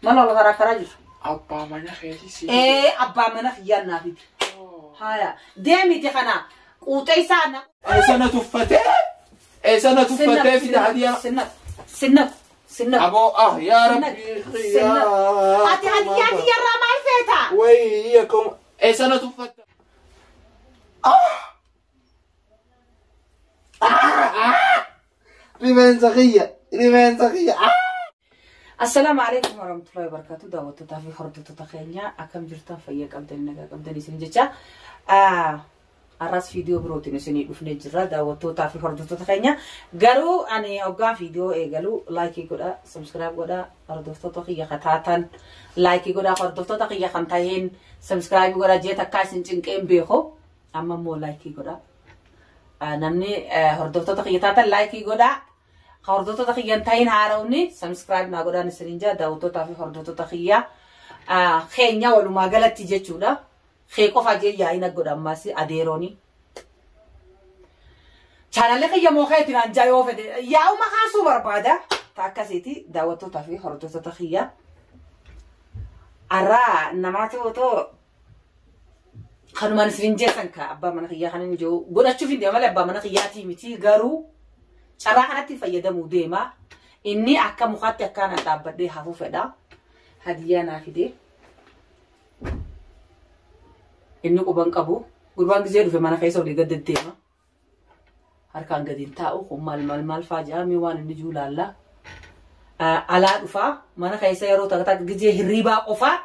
Maal wal karaa jiru? Abbaa mana keetii si. Ee abbaa mana kiyyaan naa fide. Haya deemiti kana quuxee isaa na. Eessa na tuffatee? Eessa na tuffatee fida hadiyaa? Sinnaq sinnaq sinnaq. Aboo ah yaa rabbi yaa. Ati hadiyaa kiyyarraa maal feeta? Wayii akkuma eessa na tuffatta? Rifeensa kiyya rifeensa kiyya. Assalaamu alaikum warahmatullahi wabarakatuh. Daawwattootaa fi hordoftoota keenya akkam jirtan fayyaa qabdanii nagaa qabdanii isin jecha. Har'as viidiyoo birootiin isinii dhufnee jirra daawwattootaa fi hordoftoota keenya. Garuu ani hoggaa viidiyoo eegalu laayikii godha, subscribe godha, hordoftoota kiyya kan taatan laayikii godha, hordoftoota kiyya kan taheen subscribe godha jee takkaa isin cinqeen beeku. Amma immoo laayikii godha. Namni hordoftoota kiyya taatan laayikii godha. Hordoftoota kiyya hin tahin haara'uuni subscribe naa godhaan isiniin jaa daawwattootaa fi hordoftoota kiyya keenya walumaa galatti jechuudha. Kee qofa jee yaa'ina godha ammaas adeerooni. Chaanalli kiyya moo keetti naan jaa yoo fedhe yaa'uma kaasuu barbaada. Ta akkasiiti daawwattootaa fi hordoftoota kiyya. Arraa namaatu otoo kanumaan isin jeessan ka abbaa mana kiyyaa kan inni jiru godhachuuf hin deema malee abbaa mana kiyyaatii miti garuu carraa kanatti fayyadamuu deema. Inni akka mukaatti akkaan dhaabbadhee hafuu fedha. Hadiyyaa naa fide. Inni quban qabu. Gurbaan gizee dhufe mana keessa olii gad deddeema. Harkaan gadi hin taa'u kun maal maal maal faa jedhamee waan inni jiru laalla. Alaa dhufaa mana keessa yeroo takka takka gizee hirribaa qofaa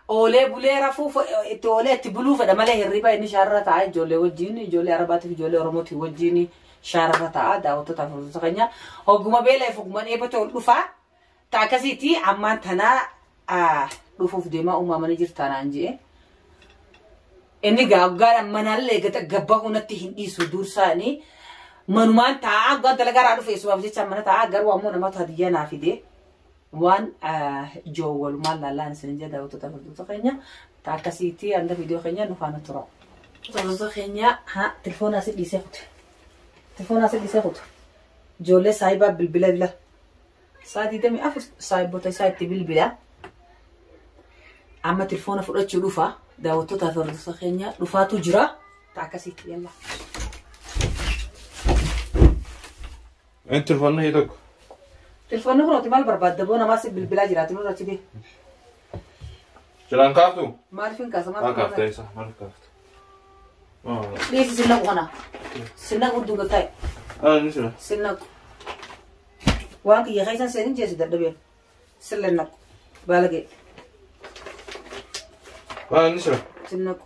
oolee bulee rafuu itti oolee itti buluu fedha malee hirriba inni shaarra taa'a ijoollee wajjin ijoollee Arabaatiif ijoollee Oromootiif wajjin shaarra taa'a daawwattootaaf hordoftoota keenya hogguma beela'eef hogguma dheebote ol dhufaa. Ta akkasiiti ammaan tanaa dhufuuf deemaa uumamanii jirtaa naan jee. Inni gaaggaadhaan manaallee gabbahuu natti hin dhiisu dursaanii manumaan taa'aa hoggaan dalagaa irraa dhufe eessumaaf jecha mana taa'aa garuu ammoo namatu hadiyyaa naa fide waan joo walumaan laallaan isin jedha daawwattoota hordoftoota keenya ta akkasiitti hanga viidiyoo keenya nu faana tura. Hordoftoota keenya haa telefoona asii dhiisee kutu. Telefoona asii dhiisee kutu. Ijoollee saayibaa bilbila bila. Saa 24 saayibota isaa itti bilbila. Amma telefoona fudhachuu dhufa. Daawwattootaa fi hordoftoota keenya dhufaatu jira. Ta akkasiitti yalla. Inni telefoonni hii tokko. Telefoonni kunooti maal barbaadda boo namaa si bilbilaa jiraatu nurra achi bee. Jalaan kaaftu? Maaliif hin kaasa Maal maal kaafte isa? Maal kaafte? Dhiisi sin naqu kana. Sin naqu duuba taa'e. Ah, inni sira. Sin naqu. Waan kiyya keessan seenin jeesi dadhabeen. Sirlee naqu. Baalagee. Ah, inni sira. Sin naqu.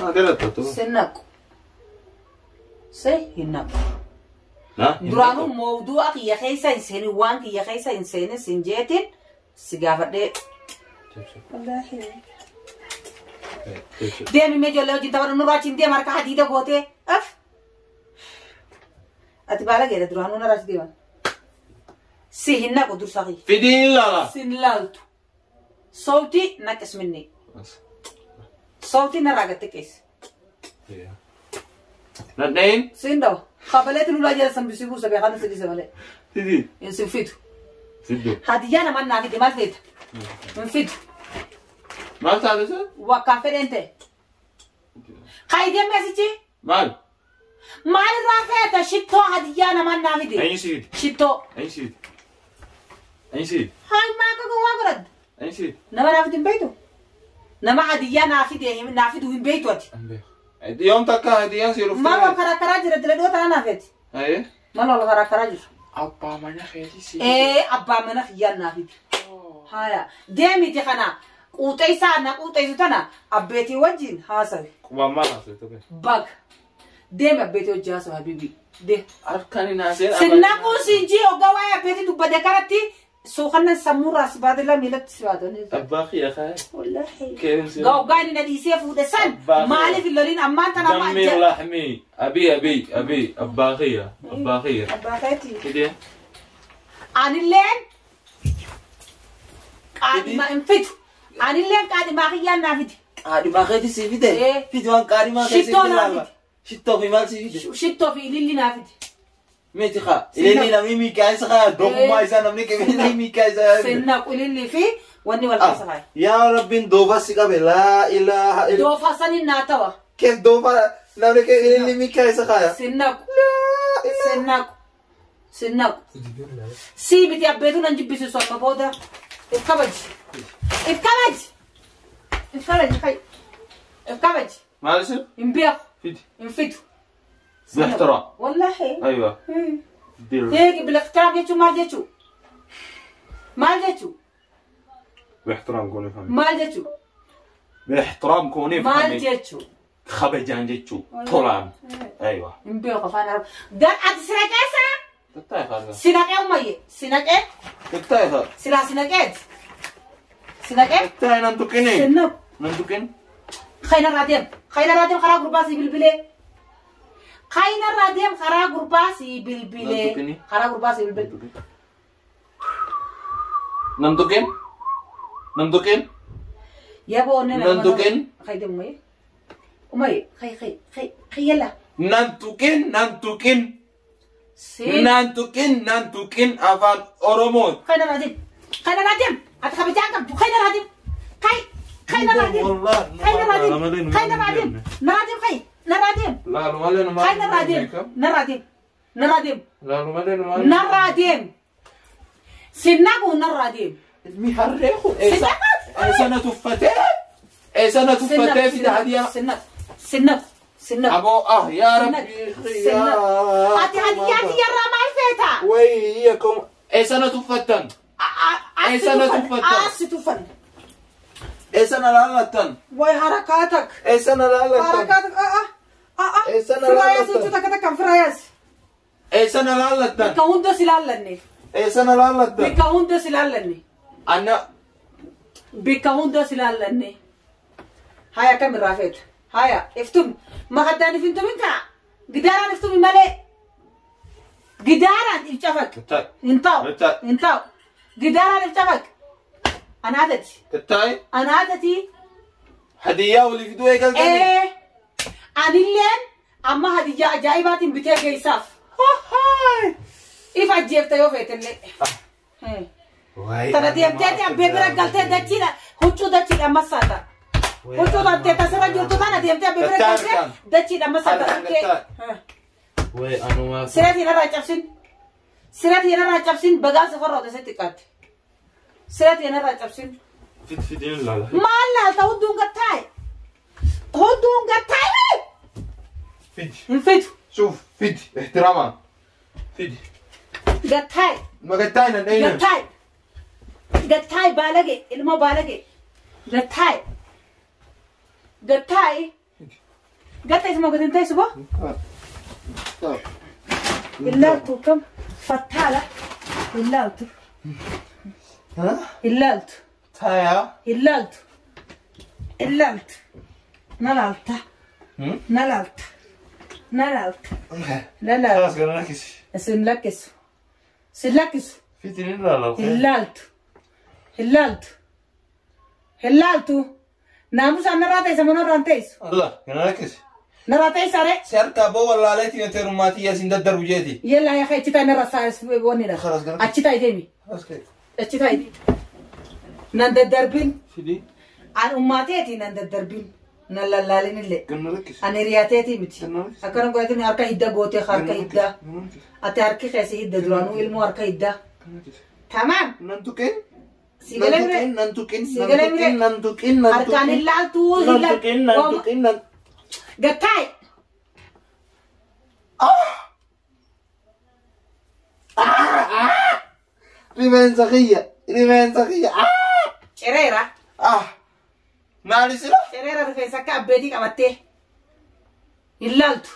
Ah, dheerattu. Sin naqu. Se hin naqu. Na? Duraanuu mawduu'a kiyya keessa hin seenin waan kiyya keessa hin seenin sin jeetiin si gaafadhee. Deemi mee ijoollee wajjin taphadhu nurraa achiin deema harka hadiida gootee. Af. Ati baala geedha duraanuu narraa achi deeman. Si hin naqu dursa kiyya. Fidiin laala. Sin laaltu. Sawtii naqis minni. Sawtii narraa gad xiqqeessi. Nadheen. Siin dhawa. Kabaleetti lulaa jala sambisii buusa beekaa si dhiise malee. Fidii. Hin sin fidu. Fiddu. Hadiyyaa namaan naa fide maal feeta? Hin fidu. Maal taate isa? Wakkaan fedheen ta'e. Kaayidee meesichi Maal? maalirraa feeta shittoo hadiyyaa namaan naa fide? Eenyu si fide? Shittoo. Eenyu si fide? Eenyu si fide? Hayi maa akka gowwaa godhadha. Eenyu si fide? Nama naa fide hin beektu? Nama hadiyyaa naa fide naa fidu hin beektu ati. Hin beeku. Yoom takka hadiyyaan si dhuftee? Maal wal karaa karaa jira dila dhiyoo tana naa feeti. Ayee. Maal wal karaa karaa jira. Abbaa mana keetii si. Ee abbaa mana kiyyaan naa fide. Haya deemiti kana quuxee isaa na quuxeessu tana abbeetii wajjin haasawi. Qubaan maal haasa'e tokko? Baga. Deemi abbeetii wajjin haasawi habibi. De. Harkaan hin haasa'in. Sinnaquu siin jii hoggaa waa'ee abbeetii dubbate kanatti suukannan sammuurraa si baadela miilatti si baadela. Abbaa kiyya kaa'e. Wallaahi. Keensi. Hoggaa inni na dhiisee fuudhe san Abbaa kiyya. maaliif hin lolin ammaan tana amma Dammii laxmii. Abii abii abii abbaa kiyya abbaa kiyya. Abbaa keetii. Fidee. Anilleen qaadhima hin fidu. Anilleen qaadhimaa kiyyaan naa fidi. Qaadhimaa keetii sii fide. Fidi waan qaadhimaa keetii Shittoo naa fidi. Shittoo fi maal sii fide? Shittoo fi ililli naa fidi. Miti haa. Ililli namni miikaa isa haa. Dokummaa isaa namni qabe miikaa isaa. Sinnaqu ililli fi wanni wal keessa kaaye. Yaa Rabbiin doofa si qabe laa ilaaha illa. Doofa saniin naa tawa. Keef doofa namni qabe ililli miikaa isa haa. Sinnaqu. Sinnaqu. Sinnaqu. Sii miti abbeetu nan jibbisiisu amma booda. If kabaji. If kabaji. If kabaji kay. If kabaji. Maal isin? Hin beeku. Fidi. Hin fidu. باحترام. Wallaahi. ايوه. دير. Eegi بالاحترام jechuun maal jechuu? Maal jechuu? باحترام كوني فهمي. Maal jechuu? باحترام كوني Maal فهمي. jechuu? خبجان جتشو طولان. ايوه. Hin beeku afaan Arabaa. Gar ati si naqeessaa? تتاي خالص. Si naqee ummayye? Si naqee? تتاي خالص. Silaa si naqeeti? Si naqee? تتاي ننتقني. Sinnaqu. ننتقن. Khayna irraa deem. Khayna irraa deem karaa gurbaa sii bilbilee. Khayna irraa deem karaa gurbaa sii bilbilee. Nantuqini. Karaa gurbaa sii bilbilee. ننتقن. ننتقن. Yaboo onneen Nantuqin. Khay deem umayye. Umayye khay khay khay khay yalla. ننتقن ننتقن. Si. ننتقن ننتقن afaan Oromoo. Khayna irraa deem. Khayna irraa deem. Ati kabajaa qabdu. Khayna irraa deem. Khay. Khayna irraa deem. والله Khayna irraa deem. Khayna irraa deem. Narraa deem khay. Narraa deem. لا لمالين ما Khayna irraa deem. Narraa deem. Narraa deem. لا لمالين ما Narraa deem. Sinnaqu narraa deem. Mi harree kun eessa eessa na tuffatee eessa na tuffatee fida hadiyaa. Sinnaqu. Sinnaqu. Sinnaqu. Aboo ah yaa Rabbi yaa. Ati hadiyyaa kiyyarraa maal feeta? Wayyakum eessa na tuffattan Eessa na tuffattan? Asi tuffanne. Eessa na laallattan Way harakaatak. eessa na laallattan Harakaatak. A'a. Eessa na Firaayaas laallattan? jechuun takka takkaan firaayaas. Eessa na laallattan Bikka hunda si laallanne. eessa na laallattan Bikka hunda si laallanne. Anna Bikka hunda si laallanne. Haya kamirraa feeta? Haya iftumi. Makaddaan if hin tumin kaa. Gidaaraan iftumi malee. Gidaaraan if cafaq. Tattaay Hin ta'u. Tattaay. Hin ta'u. Gidaaraan if cafaq. Anaatati. Tattaay Anaatati. hadiyyaa walii fiduu eegaltanii. Anilleen amma hadiyyaa ajaa'ibaatiin bitee geessaaf. If ajjeefta yoo feetellee. Tana deemteeti abbee bira galtee dachiidha. Huccuu dachiidha massaata. Huccuu tantee tasirra jirtu tana deemtee abbee bira galtee dachiidha massaata. Way anumaa. Siraatiin irraa cabsin. Siraatiin irraa cabsin bagaan safarraa oduu sitti qaatti. Siraatiin irraa cabsin. Fit fitiin laala. Maal laalta hunduun gattaa'e. Hunduun gattaa'e. Fidi. Hin fidu. شوف فدي احتراما فدي Gattaa'e. ما قتاينا دينا Gattaa'e. Gattaa'e baalage ilmoo baalage. Gattaa'e. Gattaa'e. Gatta isuma gadi hin teessu boo? Ilaaltu kam fattaala. Ilaaltu. ها Ilaaltu. تايا Ilaaltu. Ilaaltu. Na laalta. Na laalta. Na laalta. Na laalta. خلاص قالنا لك Isin lakkisu. Isin lakkisu. فدي لا لا Ilaaltu. Ilaaltu. Ilaaltu. Naamusaan narraa teessa moo narraa hin teessu? الله قالنا لك Narraa teessa ree? سيركا بو والله ليتي نتر ماتي يا سند دربجيتي Yallaa yaa achi taa'e narraa saayis wannidha. خلاص قالنا Achi taa'e deemi. خلاص كده Achi taa'e deemi. Nan daddarbin. فدي An ummaateeti nan daddarbin. Nan lallaalin illee. قالنا لك An hiriyaateeti miti. Akkana godhatin harka hidda gootee harka hiddaa. Ati harki keessa hidda duraanuu ilmoo harka hiddaa. Tamaam. ننتقل Si galee mire. ننتقل Si galee mire. ننتقل Harkaan hin laaltuu hin ننتقل laaltu. ننتقل Gattaa'e. ريفنزا خيا ريفنزا خيا Cireera. اه معلش لا Cireera rifeensa akka abbeetii qabattee. Hin laaltu.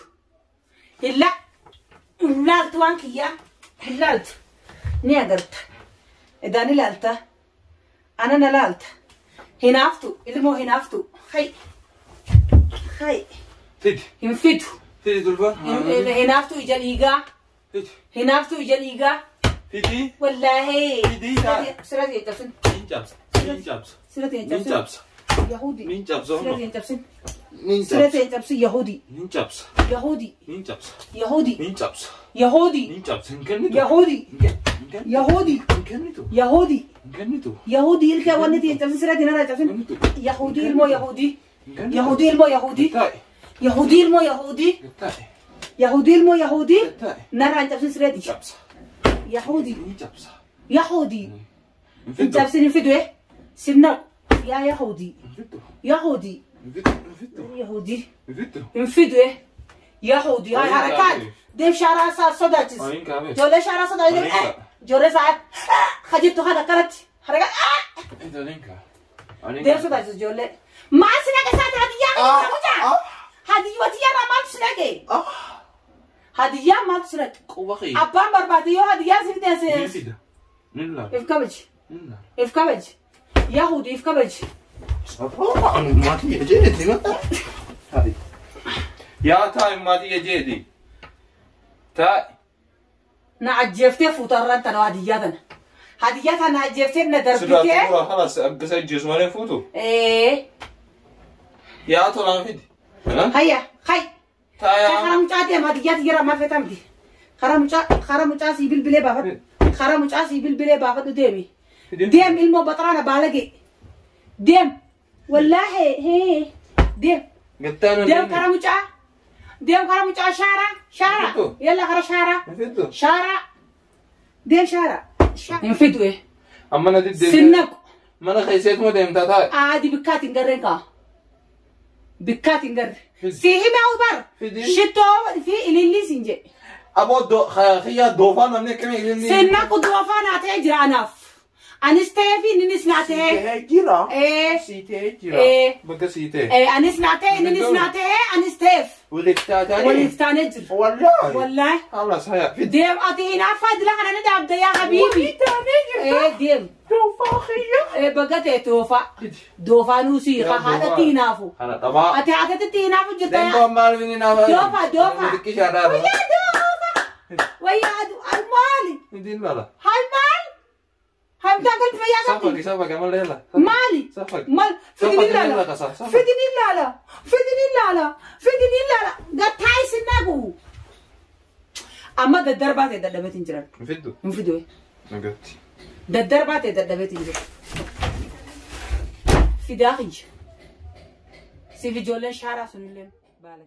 Hin la. Hin laaltu waan kiyyaa. Hin laaltu. Ni agarta. Idaan ilaalta. Ana na laalta. Hinaaftu. Ilmoo hinaaftu. Hay. Hay. فدي Hin fidu. فدي تلفون Hinaaftu ija dhiigaa. فدي Hinaaftu ija dhiigaa. فدي Wallaahi. Fidii ta'a. Sirati hin cabsin. نجابس نجابس Sirati hin cabsin. نجابس Yahudi. Nin cabsa Siree huno. hin cabsin. Nin Siree cabsa. hin cabsin Yahudi. Nin cabsa. Yahudi. Nin cabsa. Yahudi. Nin cabsa. Yahudi. Nin cabsa. Hin kennitu. Yahudi. Hin kennitu. Yahudi. Hin kennitu. Yahudi. Hin kennitu. Yahudi ilkee wanni hin cabsin siree hin cabsin. Hin kennitu. Yahudi ilmoo Yahudi. Hin kennitu. Yahudi ilmoo Yahudi. Taa'e. Yahudi ilmoo Yahudi. Taa'e. Yahudi ilmoo Yahudi. Taa'e. Narraa hin cabsin siree. Nin cabsa. Yahudi. Nin cabsa. Yahudi. Hin Hin fiddu. cabsin hin fidu. Sinna. Yaa Yahudi. Hin fiddu. Yahudi. Hin fiddu. Hin fiddu. Yahudi. Hin fiddu. Hin fidu. Yahudi. Haa harakaat. Deem shaaraa isaa sodaachis. Hin kaabe. Ijoollee shaaraa sodaachis. Ijoollee isaa hajjittu kana akkanatti. Harakaa. Hin kaa. Deem sodaachis ijoollee. Maal si naqe isaati hadiyyaa kana mucaa? Hadiyyaa tiyyaarraa maaltu si naqe? Hadiyyaa maaltu si naqe? Quba kiyya. Abbaan barbaade yoo hadiyyaa si Nin fide fida. Nin laala. if kabaji. Nin laala. If kabaji. Yahudi if kabaji. Maatii jeeti mata. Yaa taa'e maatii jeeti. Taa'e. Na ajjeeftee fuutarraan tana hadiyyaa tana. Hadiyyaa tana ajjeeftee na Sirraa darbitee. xumuraa halas akkasa ijjeesu malee fuutu. Ee. Yaa tolaan fidi. Hayya hay. Taa'e. Karaa mucaa deema hadiyyaa tiyyaarraa maal feetamti? Karaa mucaa sii bilbilee baafadhu. Karaa mucaa sii bilbilee baafadhu deemi. Deem ilmoo baxaraana baalage. Deem. Wallaahi hee. Deem. Gattaan Deem karaa mucaa. Deem karaa mucaa shaaraa. Shaaraa. Fiddu. Yalla karaa shaaraa. Fiddu. Shaaraa. Deem shaaraa. Hin fidu. Amma na diddeemte. Sinnaqu. Mana keesseetuma deemtaa taa'e. Aadi bikkaati hin garreen kaa. Bikkaati hin garre. Fidi. Si hime ubar. Fidi. Shittoo fi ilillii siin jedhe. Aboo xiyyaa doofaa namni akkamii ililli. Sinnaqu doofaa naa ta'ee jira anaaf. Anis ta'ee fi innis naa ta'ee. Siitee jira. Ee. Siitee jira. Ee. Bakka siitee. Anis naa ta'e innis naa ta'ee anis ta'eef. Waliif taatanii. Waliif taanee jira. Wallaahi. Wallaahi. Halas haya fidi. Deem ati hinaaffaa dila kana ni dhaabda yaa habiibi. Ee deem. Doofaa xiyyaa. Ee baga ta'e doofaa. Fidi. Doofaa nuusii haadhatti hinaafu. Kana dhabaa. Ati haadhatti hinaafu jirta yaa. Deemtoon maal finni naaf. Doofaa doofaa. Xiqqishaadhaa. Wayyaa doofaa. Wayyaa adu maali? Fidin lala. Hay maali? Hamtaan galti fayyaa qabdi. Safaki safaki malee yalla. Maali? Safaki. Mal fidin ilaala. Safaki. Fidin ilaala. Fidin ilaala. Fidin ilaala. Gattaa isin naqu. Amma daddarbaa ta'e dadhabeetiin jiran. Fiddu. Hin fidu. Nagatti. Daddarbaa ta'e dadhabeetiin jiran. Fidaa kiyya. Siif ijoolleen shaaraa sunillee baala.